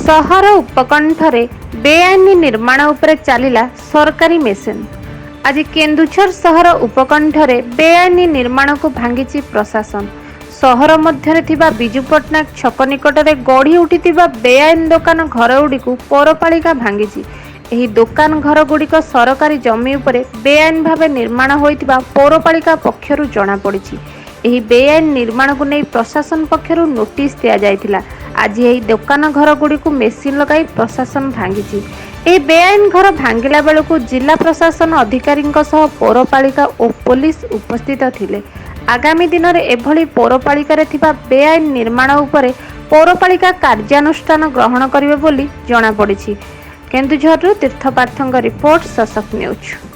ସହର ଉପକଣ୍ଠରେ ବେଆଇନ ନିର୍ମାଣ ଉପରେ ଚାଲିଲା ସରକାରୀ ମେସିନ୍। ଆଜି କେନ୍ଦୁଝର ସହର ଉପକଣ୍ଠରେ ବେଆଇନ ନିର୍ମାଣକୁ ଭାଙ୍ଗିଛି ପ୍ରଶାସନ। ସହର ମଧ୍ୟରେ ଥିବା ବିଜୁ ପଟ୍ଟନାୟକ ଛକ ନିକଟରେ ଗଢ଼ି ଉଠିଥିବା ବେଆଇନ ଦୋକାନ ଘରଗୁଡ଼ିକୁ ପୌରପାଳିକା ଭାଙ୍ଗିଛି। ଏହି ଦୋକାନ ଘରଗୁଡ଼ିକ ସରକାରୀ ଜମି ଉପରେ ବେଆଇନ ଭାବେ ନିର୍ମାଣ ହୋଇଥିବା ପୌରପାଳିକା ପକ୍ଷରୁ ଜଣାପଡ଼ିଛି। ଏହି ବେଆଇନ ନିର୍ମାଣକୁ ନେଇ ପ୍ରଶାସନ ପକ୍ଷରୁ ନୋଟିସ୍ ଦିଆଯାଇଥିଲା। ଆଜି ଏହି ଦୋକାନ ଘରଗୁଡ଼ିକୁ ମେସିନ୍ ଲଗାଇ ପ୍ରଶାସନ ଭାଙ୍ଗିଛି। ଏହି ବେଆଇନ ଘର ଭାଙ୍ଗିଲା ବେଳକୁ ଜିଲ୍ଲା ପ୍ରଶାସନ ଅଧିକାରୀଙ୍କ ସହ ପୌରପାଳିକା ଓ ପୋଲିସ ଉପସ୍ଥିତ ଥିଲେ। ଆଗାମୀ ଦିନରେ ଏଭଳି ପୌରପାଳିକାରେ ଥିବା ବେଆଇନ ନିର୍ମାଣ ଉପରେ ପୌରପାଳିକା କାର୍ଯ୍ୟାନୁଷ୍ଠାନ ଗ୍ରହଣ କରିବେ ବୋଲି ଜଣାପଡ଼ିଛି। କେନ୍ଦୁଝରରୁ ତୀର୍ଥ ପାର୍ଥଙ୍କ ରିପୋର୍ଟ, ସଶକ୍ତ ନ୍ୟୁଜ୍।